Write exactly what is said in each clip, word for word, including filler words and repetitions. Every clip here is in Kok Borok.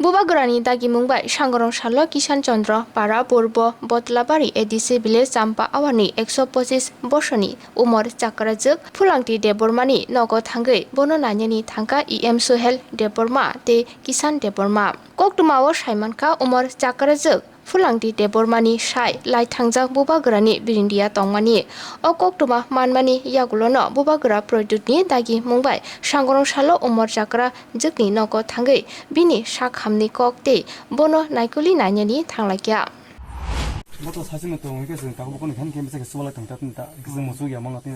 Bubagrani dagimung bai Sangorong salo Kisan Chandra Para Purbo Botlabari A D C village Champa Awani ekso pochis bosoni umor chakrajwk Phulangti Debbarmani nogo thangwi bono nainani thangkha E M Suhel Debbarma tei Kisan Debbarma. Koktwmao saimankha umor chakrajwk Phulangti Debbarmani sai lai thangjak bubagrani birindia tongmani. O koktwma manmani yagulono bubagra Pradyutni dagimung bai Sangorong salo umor chakra jwkni nogo thangwi bini sak hamni kok tei bono naikuli nainani thanglaikha. Bo to sachi no tong ke jeng ta bo kono khan ke mese ke suwala tang ta ta ke jeng mo su ya mang ta.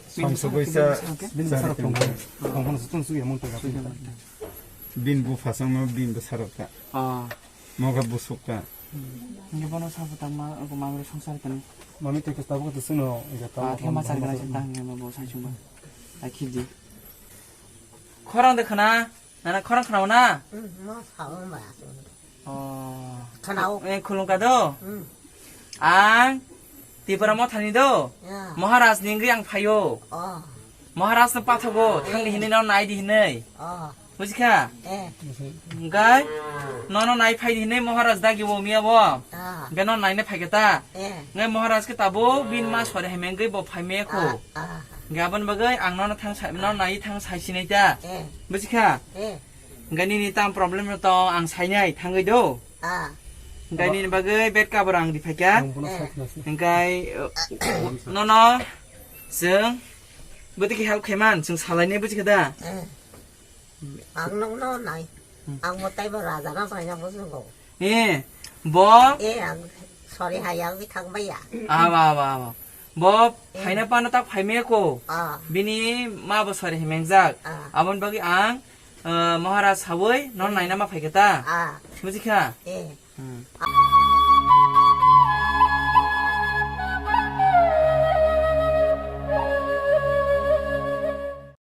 Sam so goi sa. Bin sa tong. Tong kono su tong su ya mang ta. Bin bu fasang no bin bu sarap ta. Ah. Moga busuk ta. Ni bono sa bu tang ma ko ma songsar kan. Mami te ke ta bo to suno ya ta. Ah, thema char gana ta ni ma bo sa chungba. Ai khidi. Khorang de khana. Nana khorang khwnao na? Hmm, mo sao ba. Oh. Khwnao. Eh, khulungkha do? Hmm. Ang Tipra Mothani do? Ya. Maharaj ni wngwi ang phaio. Oh. Maharaj no pathogo, thang di hinwi no nai di hinwi. Oh. Bujikha? Eh. Hingkai, nono nai phai di hinwi Maharaj dagi bo miya bo. Ah. Hingkai no naina phaikha ta. Eh. Hingkai Maharaj khe tabuk bini ma sori hai mengwi bo phai maya kho. Ah, ah. Hingkai aboni bagwi ang nono thang sai, nono nai thang sai sinai ta. Eh. Bujikha? Eh. Hingkai nini tam problem no tong ang sainai thangwi do. Ah. Hingkai nini bagwi bed cover ang riphaikha. Ang bono Eh. Sakna sini. Hingkai, uh, nono chwng bwtwi khe help khaiman, chwng salainai bujikha da? Eh. Ang nokno nai. Hmm. Ang mwtai bo raja no paina bo chwng go. Eh, bo? Eh, ang sorry hai ang thang baiya. Aba, aba, aba. Bo Eh. Phaina pano tak phaimaya ko. Ah. Bini ma bo sori hemengjak. Ah. Aboni bagwi ang, eh, Maharaj sawi non Eh. Naina ma phaikha ta. Ah. Bujikha? Eh. Hmm.